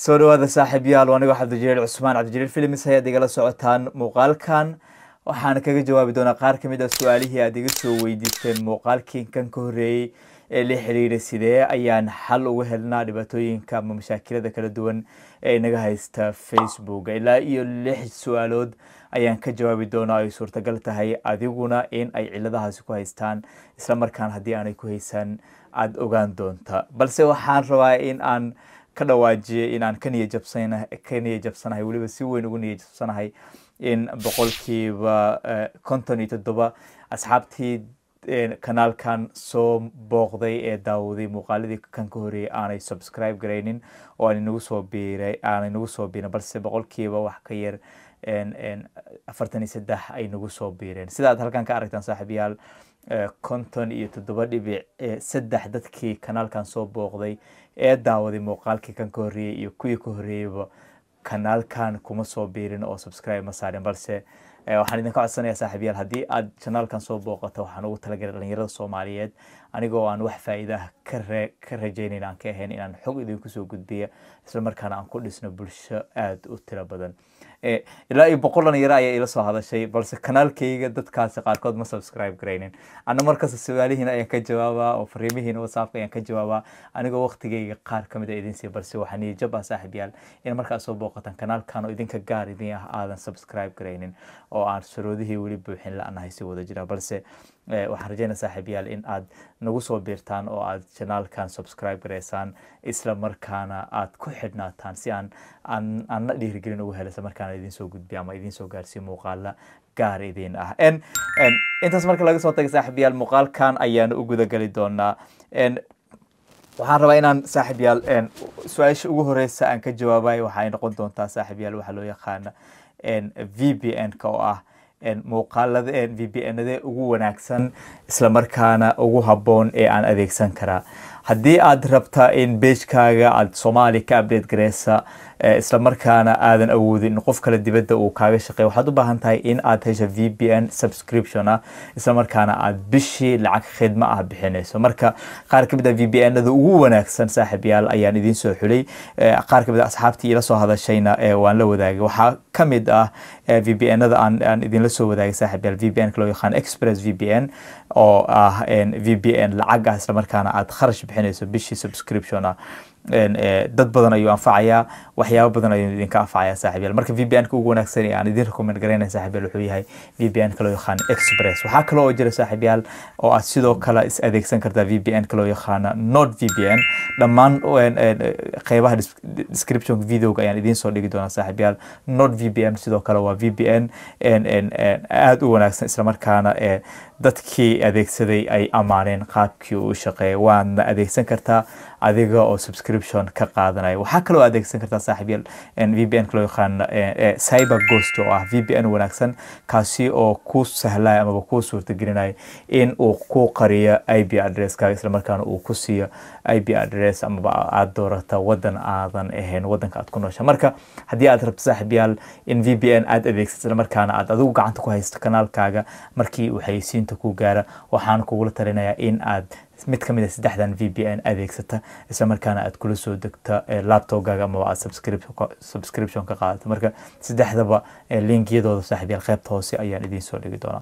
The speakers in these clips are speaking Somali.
Soo dhawaada, saaxiibyaal. Anigoo Cabdijaliil Cusmaan, Cabdijaliil Films, ayaad igala socotaan. Muuqaalkan waxaan kaga jawaabi doonaa qaar kamid ah su-aalihii aad iga soo weydiisteen muuqaalkii kan ka horreeyey ee la xiriiray sidee ayaan xal uga helnaa dhibaatooyinka ama mashaakilada kala duwan ee inaga haysta Facebook. Ilaa iyo lix su-aalood ayaan ka jawaabi doonaa, ay suurtagal tahay adiguna in ay ciladahaasi ku haystaan, isla markaan haddii aanay ku haysan aada ogaan doonta. Balse waxaan rabaa in aan ka dhawaajiyay in aan ka niya jabsanahay, weliba si weyn ugu niya jabsanahay, in 57% asxaabtii kanaalkan soo booqday ee daawaday muuqaaladii kan ka horreeyay aanay subscribe garaynin oo aanay nagu soo biiray, aanay nagu soo biirin, balse boqolkiiba wax ka yar 43 ay nagu soo biireen. Sida aad halkan ka aragtaan, saaxiibayaal, 57.3 dadkii kanaalkan soo booqday ee daawaday muuqaalkii kan ka horreeyey iyo kuwii ka horreeyeyba kanaalkan kuma soo biirin oo subscribe ma saarin. Balse waxaan idinka codsanayaa, saaxiibayaal, haddii aad janaalkan soo booqato, waxaan ugu talagalay dhalinyarada Soomaaliyeed, anigoo aan wax faa'iida ah ka rajaynayn, aan ka ahayn inaan xog idinku soo gudbiya, isla markaana aan ku dhisno bulsho aada u tiro badan. Ilaa iyo 100 dhalinyaro ayaa ila soo hadashay, balse kanaalkayga dadkaasi qaarkood ma subscribe garaynin. Anna markasta su-aalihiina ayaan ka jawaabaa oo fariimihiina WhatsAppka ayaan ka jawaabaa, anigoo waqtigayga qaar kamid a idin siiya. Balse waxaa niyajab ah, saaxiibyaal, in markaad soo booqataan kanaalkan oo idinka gaar idin ah aadan subscribe garaynin oo aan shuruudihii weli buuxin la-nahay si wada jira. Balse waxaan rajeynaya, saaxiibyaal, in aad nagu soo biirtaan oo aad janaalkan subscribe gareysaan, isla markaana aad ku xidhnaataan, si aan aanna dhiirigelin ugu helo, isla markaana idin soo gudbiya ama idin soo gaarsiiyo muuqaala gaar idin ah. Intaas marka laga soo tagay, saaxiibyaal, muuqaalkan ayaanu u gudagali doonaa. Waxaan rabaa inaan, saaxiibyaal, su-aasha ugu horeysa aan ka jawaabayo waxay noqon doontaa, saaxiibyaal, waxaa loo yaqaana VPN-ka, oo ah muuqaalada VPN-ade ugu wanaagsan isla markaana ugu habboon ee aan adeegsan karaa. Haddii aad rabta in page-kaaga aad Soomaali ka update gareysa, isla markaana aadan awoodin in qof kale dibadda uu kaaga shaqeeyo, waxaad u baahan tahay in aad hesho VPN subscription ah, isla markaana aad bishii lacag khidmo ah bixinayso. Marka qaar ka mid ah VPN-ada ugu wanaagsan, saaxiibyaal, ayaan idiin soo xulay. Qaar ka mid ah asxaabtii ila soo hadashayna waan la wadaagay. Waxaa ka mid ah VPN-ada aan idinla soo wadaagay, saaxiibyaal, VPN ka loo yaqaan Express VPN, oo ah VPN lacag ah, isla markaana aad kharash bixinayso bishii subscription ah. Dad badan ayuu anfacayaa, waxyaabo badan ayuu idinka anfacayaa, saaxiibyaal. Marka VPN ka ugu wanaagsan ee aan idin recommend garaynaya, saaxiibyaal, wuxuu yahay VPN ka loo yaqaan Express. Waxaa kale oo jira, saaxiibyaal, oo aad sidoo kale is adeegsan kartaa VPN ka loo yaqaana Nord VPN. Dhammaan qeybaha description videoga ayaan idiin soo dhigi doonaa, saaxiibyaal. Nord VPN sidoo kale waa VPN aada u wanaagsan, isla markaana dadkii adeegsaday ay ammaaneen qaabkii uu shaqeeyay. Waadna adeegsan kartaa adiga oo subscription ka qaadanaya. Waxaa kaloo adeegsan kartaa, saaxiibyaal, VPN ka loo yaqaan Cyber Ghost, oo ah VPN wanaagsan, kaasi oo ku sahlaya amaba ku suurtagelinaya in uu ku qariyo IP addresskaaga, isla markaana uu ku siiyo IP address amaba aad doorata wadan aadan ahayn wadanka aad ku noosha. Marka haddii aad rabto, saaxiibyaal, in VPN aad adeegsato, isla markaana aad adigu gacanta ku haysto kanaalkaaga markii uu xayeysiinta ku gaara, waxaan kugula talinayaa in aad mid ka mid a saddexdan VPN adeegsata, isla markaana aad kula soo degta laptopgaaga amaba aad subscription ka qaadato. Marka saddexdaba linkiyadooda, saaxiibyaal, qaybta hoose ayaan idiin soo dhigi doonaa.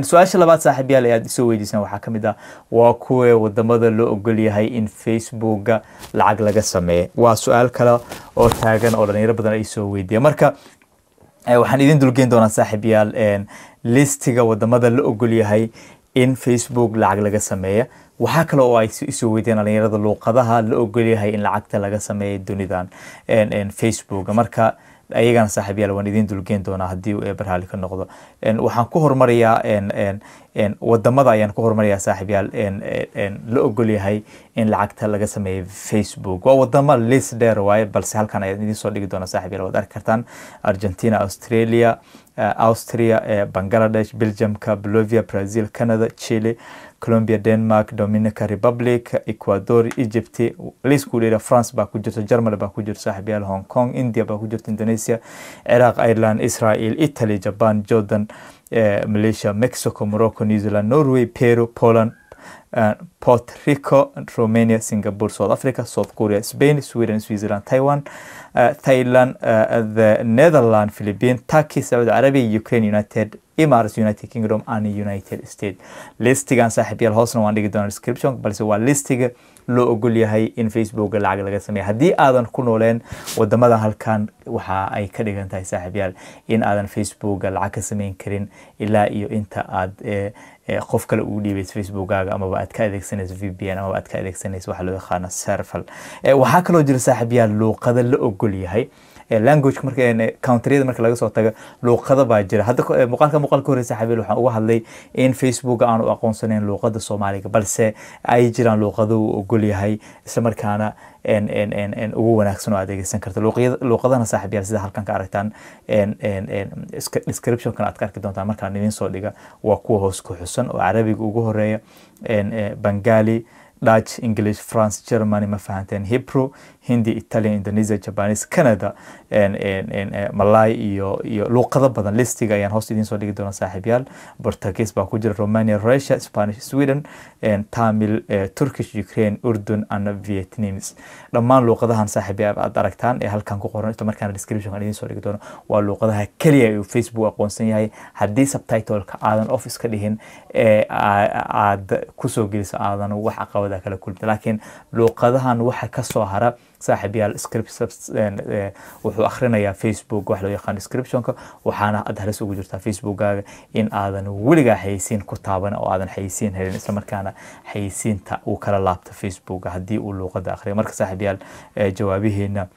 Su-aasha labaad, saaxiibyaal, ee aad isoo weydiisaan waxaa kamid ah: waa kuwee wadamada loo ogol yahay in Facebooka lacag laga sameeyo? Waa su-aal kale oo taagan oo dhalinyaro badan ay soo weydiiya. Marka waxaan idin dulgeyn doonaa, saaxiibyaal, listiga wadamada la ogol yahay in Facebook lacag laga sameeya. Waxaa kale oo ay isoo weydiiyaan dhalinyarada luuqadaha la ogol yahay in lacagta laga sameeyo dunidan Facebook. Marka ayagana, saaxiibyaal, waan idin dulgeyn doonaa haddii uu Eebe raali ka noqdo. Waxaan ku horumarayaa wadamada ayaan ku horumarayaa, saaxiibyaal, la ogol yahay in lacagta laga sameeyo Facebook. Waa wadamo list dheer waaye, balse halkan ayaan idin soo dhigi doonaa, saaxiibyaal, waad arki kartaan: Argentina, Australia, Austria, Bangladesh, Belgiumka, Bolivia, Brazil, Canada, Chile, Colombia, Denmark, Dominica Republic, Ecuador, Egypt, liisku dheera. France baa ku jirta, Germany baa ku jirta, saaxiibyaal, Hong Kong, India baa ku jirta, Indonesia, Iraq, Ireland, Israel, Italy, Japan, Jordan, Malaysia, Mexico, Morocco, New Zealand, Norway, Peru, Poland. Puerto Rico, Romania, Singapore, South Africa, South Korea, Spain, Sweden, Switzerland, Taiwan, Thailand, the Netherlands, Philippines, Turkey, Saudi Arabia, Ukraine, United Emirates, United Kingdom and United States. Listigan, saaxiibyaal, hoosna waan dhigi doonaa description, balse waa listiga loo ogol yahay in Facebook lacag laga sameeyo. Haddii aadan ku nooleen wadamadan halkan, waxa ay ka dhigan tahay, saaxiibyaal, in aadan Facebook lacag ka sameyn karin ilaa iyo inta aad qof kale ugu dhiibayso Facebookaaga, amaba aad ka adeegsanayso VPN, amaba aad ka adeegsanayso waxa loo yaqaano server. Waxaa kaloo jira, saaxiibyaal, luuqada la ogol yahay, language. Marka countryada marka laga soo tago, luuqada baa jira. Hadda muuqaalka muuqaalka horeysa, saaxiibayaal, waxaan uga hadlay in Facebook aanu aqoonsanayn luuqada Soomaaliga, balse ay jiraan luuqado uu ogol yahay, isla markaana ugu wanaagsan oo adeegsan karta luuqadana. Saaxiibayaal, sida halkan ka aragtaan, descriptionkan aad ka arki doontaan markaan idin soo dhiga, waa kuwa hoos ku xusan oo Carabiga ugu horeeya, Bengali, Dutch, English, France, Germany, ma fahanteen, Hebrew, Hindi, Italian, Indonesia, Japanese, Canada, Malay iyo luuqado badan. Listiga ayaan hoos idiin soo dhigi doonaa, saaxiibyaal. Portuguese baa ku jira, Romania, Russia, Spanish, Sweden, Tamil, Turkish, Ukraine, Urdun and Vietnamese. Dhammaan luuqadahan, saaxiibyaal, aad aragtaan ee halkan ku qoran, isla markaana description aan idiin soo dhigi doono, waa luuqadaha keliya uu Facebook aqoonsan yahay. Haddii subtitleka aadan off iska dhihin ee aad kusoo geliso, aadan wax caqabada kala kulmta. Laakiin luuqadahan waxa kasoo hara, saaxiibyaal, script wuxuu akhrinayaa Facebook wax loo yaqaan descriptionka, waxaana aad halis ugu jirtaa Facebookkaaga in aadan weligaa xayeysiin ku taaban oo aadan xayeysiin helin, isla markaana xayeysiinta uu kala laabto Facebook haddii uu luuqada akhriyo. Marka, saaxiibyaal, jawaabihiina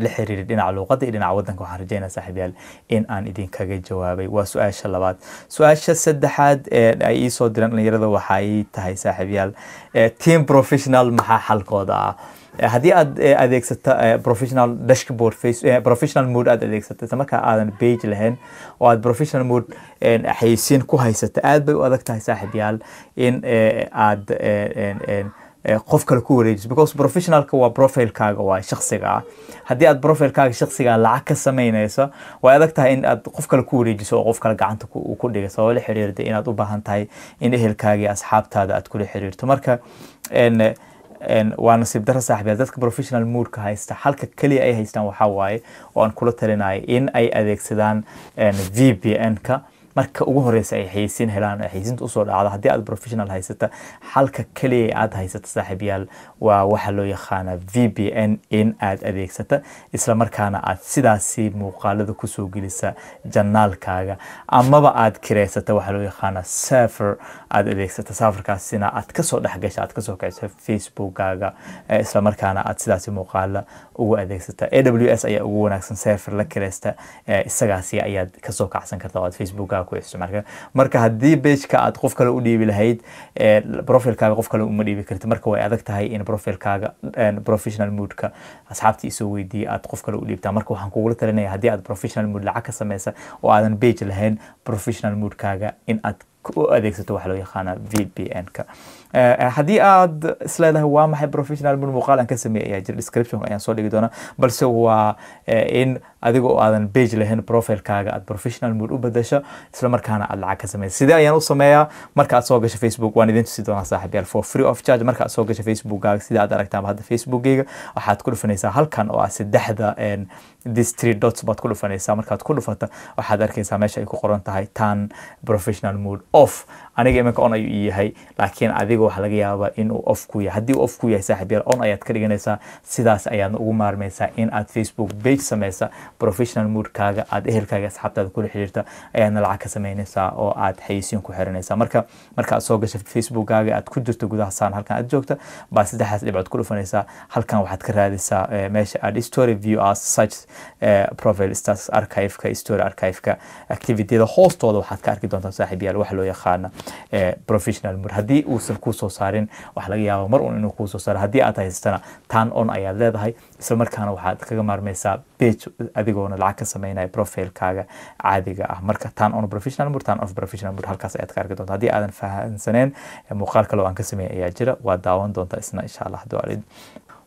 la xiriira dhinaca luuqadda iyo dhinaca waddanka, waxaan rajeynaya, saaxiibyaal, in aan idinkaga jawaabay. Waa su-aasha labaad. Su-aasha saddexaad ee ay iisoo direen dhalinyarada waxa ay tahay, saaxiibyaal, team professional maxaa xalkooda ah? Haddii aad adeegsata professional dashboard face, professional mode aad adeegsata, isla markaa aadan page lahayn oo aad professional mode xayeysiin ku haysata, aad bay u adag tahay, saaxiibyaal, in aad qof kale ku wareejiso, because professionalka waa profilekaaga, waa shakhsiga ah. Haddii aad profilekaaga shakhsiga lacag ka samaynayso, way adag tahay in aad qof kale ku wareejiso oo qof kale gacanta ku dhiga, sababo la xiriirta inaad u baahan tahay in ehelkaaga iyo asxaabtaada aad kula xiriirto. Marka waa nasiib darro, saaxiibyaal. Dadka professional modeka haysta, halka keliya ay haystaan waxaa waaye oo aan kula talinayo in ay adeegsadaan VPN-ka marka ugu horeysa ay xayeysiin helaan, xayeysiinta usoo dhacdo. Haddii aad professional haysata, xalka keliya aad haysata, saaxiibyaal, waa waxa loo yaqaana VPN in aad adeegsata, isla markaana aad sidaasi muuqaalada kusoo gelisa channelkaaga, amaba aad kireysata waxa loo yaqaana server aad adeegsata, serverkaasina aad kasoo dhexgasha, aad kasoo kiciso Facebookkaaga, isla markaana aad sidaasi muuqaala ugu adeegsata. AWS ayaa ugu wanaagsan server la kireysta, isagaasi ayaad kasoo kacsan karta oo aad Facebookkaaga ku isticmaal. Marka haddii pageka aad qof kale u dhiibi lahayd, profilkaaga qof kale uma dhiibi kartid. Marka way adag tahay in profilkaaga professional modeka, asxaabtii isoo weydiiyey, aad qof kale u dhiibtaa. Marka waxaan kugula talinaya, haddii aad professional mode lacag ka sameysa oo aadan page lahayn, professional modekaaga in aad u adeegsato waxa loo yaqaana VPN-ka. Haddii aad isleedahay waa maxay professional mode, muuqaal aan ka sameeyay ayaa jira, description ayaan soo dhigi doonaa, balse waa in adiga oo aadan page lahayn profilekaaga aad professional mode u bedesho, isla markaana aad lacag ka sameysa. Sidee ayaan u sameeyaa? Marka aad soo gasho Facebook, waan idin tusi doonaa, saaxiibyaal, for free of charge. Marka aad soo gasho Facebookkaaga, sida aad aragtaan hadda Facebookgayga, waxaad ku dhufanaysaa halkan oo ah saddexda, this three dots baad ku dhufanaysaa. Markaad ku dhufata, waxaad arkaysaa meesha ay ku qoran tahay "Turn professional mode off". Aniga iminka on ayuu ii yahay, laakiin adiga waxaa laga yaabaa inuu off ku yahay. Haddii uu off ku yahay, saaxiib yaal, on ayaad ka dhiganaysaa. Sidaas ayaadna ugu maarmaysaa in aad Facebook page sameysa, professional modekaaga aad ehelkaaga, asxaabtaada kula xiriirta, ayaadna lacag ka sameynaysaa oo aad xayeysiin ku xiranaysaa. Marka aad soo gasho Facebookkaaga, aad ku jirto gudaha saan halkan aad joogta, baa saddexdaas dhibcood ku dhufanaysaa. Halkan waxaad ka raadaysaa meesha add story, view as, search, profile status, archive-ka, story archive-ka, activity-da hoostooda waxaad ka arki doontaa, saaxiib yaal, waxa loo yaqaana professional mode. Haddii uusan kuu soo saarin, waxaa laga yaabaa mar un inuu kuu soo saaro. Haddii aad haystana, turn on ayaad leedahay, isla markaana waxaad kaga maarmaysaa page adigoona lacag ka sameynaya profilekaaga caadiga ah. Marka turn on professional mode, turn off professional mode, halkaas ayaad ka arki doontaa. Haddii aadan fahansaneen, muuqaal kale oo aan ka sameeyay ayaa jira, waa daawan doontaa isna, insha Allah. Hadduu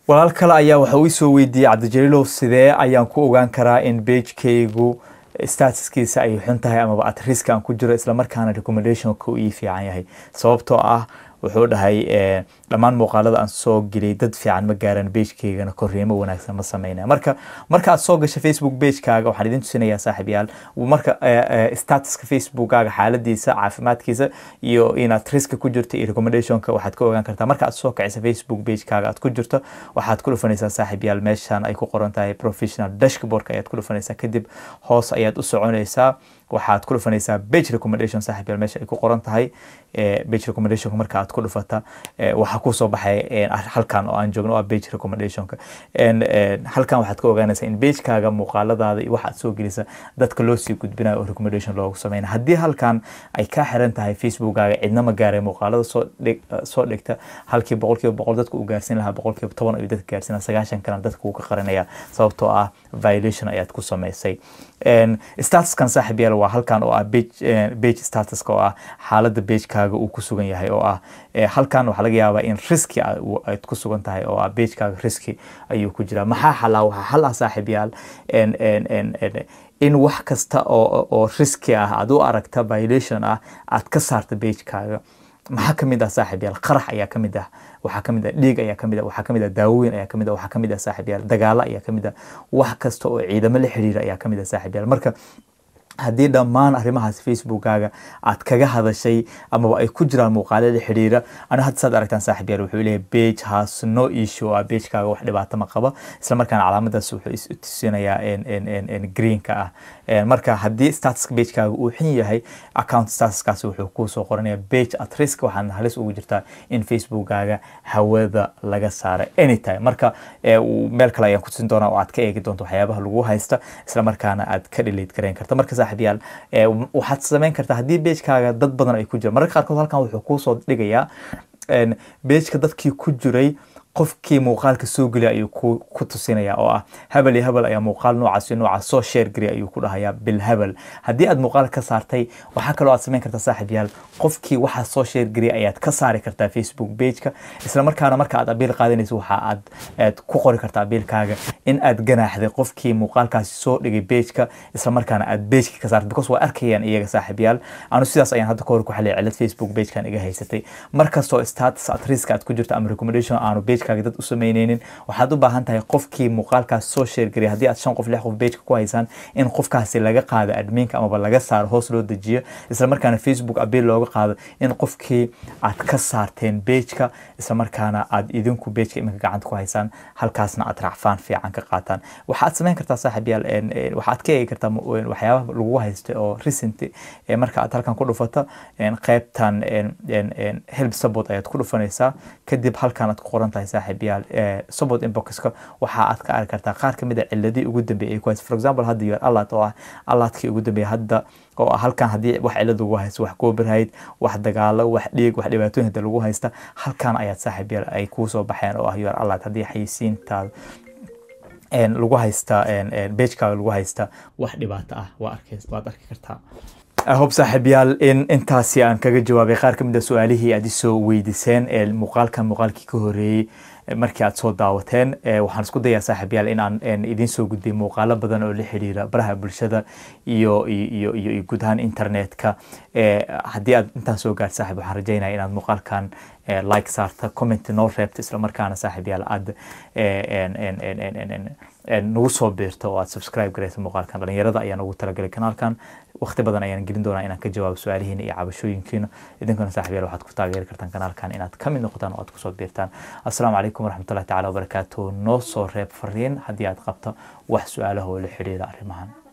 walaal kale ayaa waxa uu soo weydiiyey: "Cabdijaliilow, sidee ayaan ku ogaan karaa in pagekaygu Statuskiisa ay xun tahay amaba at risk aan ku jiro, isla markaana recommendationka uu ii fiican yahay, sababtoo ah wuxuu dhahay dhammaan muuqaalada aan soo geliyay dad fiican ma gaaran, pagekeygana korriimo wanaagsan ma sameynaya. Marka marka aad soo gasho Facebook pagekaaga, waxaan idin tusinayaa, saaxiibyaal, marka statuska Facebookkaaga xaaladiisa caafimaadkiisa iyo inaad riska ku jirto iyo recommendationka waxaad ka ogaan kartaa marka aad soo kacisa Facebook pagekaaga aad ku jirto. Waxaad ku dhufanaysaa, saaxiibyaal, meeshan ay ku qoran tahay professional dashboardka ayaad ku dhufanaysaa. Kadib hoos ayaad u soconaysaa, waxaad ku dhufanaysaa page recommendation, saaxiibyaal, meesha ay ku qoran tahay page recommendationka. Marka aad ku dhufata, waxaa kusoo baxay halkan oo aan joogno oo ah page recommendationka. Halkan waxaad ka ogaanaysaa in pagekaaga muuqaaladaada iyo waxaad soo gelisa dadka loo sii gudbinayo oo recommendation loogu sameynaya. Haddii halkan ay ka xiran tahay, Facebookkaaga cidna ma gaaray muuqaalada soo dhigta. Halkii 100% dadka uu gaarsiin lahaa, 10% ayuu dadka gaarsiin lahaa, 90 kalena dadka wuu ka qarinaya, sababtoo ah violation ayaad ku samaysay. Statuskan, saaxiib yaal, waa halkan oo ah page statuska, oo ah xaaladda pagekaaga uu ku sugan yahay, oo ah halkan waxaa laga yaabaa in riski aad ku sugan tahay, oo ah pagekaaga riski ayuu ku jiraa. Maxaa xalaa? Waxaa xal ah, saaxiib yaal, in wax kasta oo riski ah aad u aragta violation ah aad ka saarta pagekaaga. Maxaa kamid ah, saaxiib yaal? Qarax ayaa kamid ah, waxaa kamid ah dhiig ayaa kamid ah, waxaa kamid ah daawooyin ayaa kamid ah, waxaa kamid ah, saaxiib yaal, dagaalo ayaa kamid ah, wax kasta oo ciidamo la xiriira ayaa kamid ah, saaxiib yaal. Marka haddii dhammaan arrimahaas Facebookkaaga aad kaga hadashay amaba ay ku jiraan muuqaalo la xiriira, ana hadda saad aragtaan, saaxiib yaal, wuxuu leeyahay "Page has no issue", ah pagekaaga wax dhibaato ma qabo. Isla markaana calaamadaas wuxuu is tusinayaa greenka ah. Marka haddii statuska pagekaaga uu xun yahay, account statuskaasi wuxuu kusoo qoranaya "Page at risk", waxaana halis ugu jirtaa in Facebookkaaga hawada laga saaro anytime. Marka meel kale ayaan kutusin doonaa oo aad ka eegi doonto waxyaabaha lagu haysta, isla markaana aad ka delete gareyn karta. Marka, saaxiibyaal, waxaad samayn kartaa haddii pagekaaga dad badan ay ku jiraan, mararka qaarkood halkan wuxuu kuusoo dhigayaa pageka dadkii ku jiray, qofkii muuqaalka soo geliya ayuu ku tusinaya, oo ah hebel iyo hebel ayaa muuqaal noocaas iyo noocaas soo share geliya ayuu ku dhahayaa bil hebel. Haddii aad muuqaal ka saartay, waxaa kaloo aad samayn kartaa, saaxiib yaal, qofkii waxaa soo share geliya ayaad ka saari kartaa Facebook pageka. Isla markaana marka aad appeal qaadanayso, waxa aad ku qori kartaa appealkaaga in aad ganaaxday qofkii muuqaalkaasi soo dhigay pageka, isla markaana aad pageka ka saartay, because waa arkayaan iyaga. Saaxiib yaal, anu sidaas ayaan hadda kahor ku xaliyay cilad Facebook pagekan iga haysatay. Markastoo status at risk aad ku jirto ama recommendation aanu pagekaaga dad u sameyneynin, waxaad u baahan tahay qofkii muuqaalkaas soo share gariyay, haddii aad shan qof, lix qof pageka ku haysaan, in qofkaasi laga qaado adminka amaba laga saaro, hoos loo dejiyo, isla markaana Facebook appeal looga qaado in qofkii aad ka saarteen pageka, isla markaana aad idinku pageka iminka gacanta ku haysaan, halkaasna aad racfaan fiican ka qaataan. Waxaad samayn kartaa, saaxiib yaal, waxaad ka eegi kartaa waxyaabaha lagu haystay oo recent. Marka aad halkan ku dhufato, qaybtan help support ayaad ku dhufanaysaa. Kadib halkan aad ku qoran tahay, saaxiib yaal, support inboxka, waxa aad ka arki kartaa qaar kamid a ciladii ugu dambeeyay ay ku haysto. For example, hadda your alert, oo ah alertkii ugu dambeeyay hadda, oo ah halkan haddii wax cilad lagu haysto, wax copyright, wax dagaalo, wax dhiig, wax dhibaatooyin hadda lagu haysta, halkan ayaad, saaxiib yaal, ay kuu soo baxeen, oo ah your alert. Haddii xayisiintaada lagu haysta, pagekaaga lagu haysta wax dhibaato ah, waa arkays, waad arki kartaa. I hope, saaxiibyaal, in intaasi aan kaga jawaabay qaar ka mid a su-aalihii aad isoo weydiiseen ee muuqaalkan muuqaalkii ka horreeyey markii aad soo daawateen. Waxaan isku dayaa, saaxiibyaal, in aan idiin soo gudbiyo muuqaalo badan oo la xiriira baraha bulshada iyo guud ahaan internetka. Haddii aad intaan soo gaarto, saaxiib, waxaan rajeynaya inaad muuqaalkan like saarta, comment noo reebta, isla markaana, saaxiibyaal, aad nagu soo biirto oo aad subscribe garayso muuqaalkan. Dhalinyarada ayaan ugu talagalay kanaalkan. Waqti badan ayaan gelin doonaa inaan ka jawaabo su-aalihiina iyo cabashooyinkiina. Idinkuna, saaxiibyaal, waxaad ku taageeri kartaan kanaalkan inaad ka mid noqotaan oo aad kusoo biirtaan. Assalaamu calaykum waraxmatullahi tacaala wabarakaatu. Noo soo reeb fariin haddii aad qabto wax su-aalaha oo la xiriira arrimahan.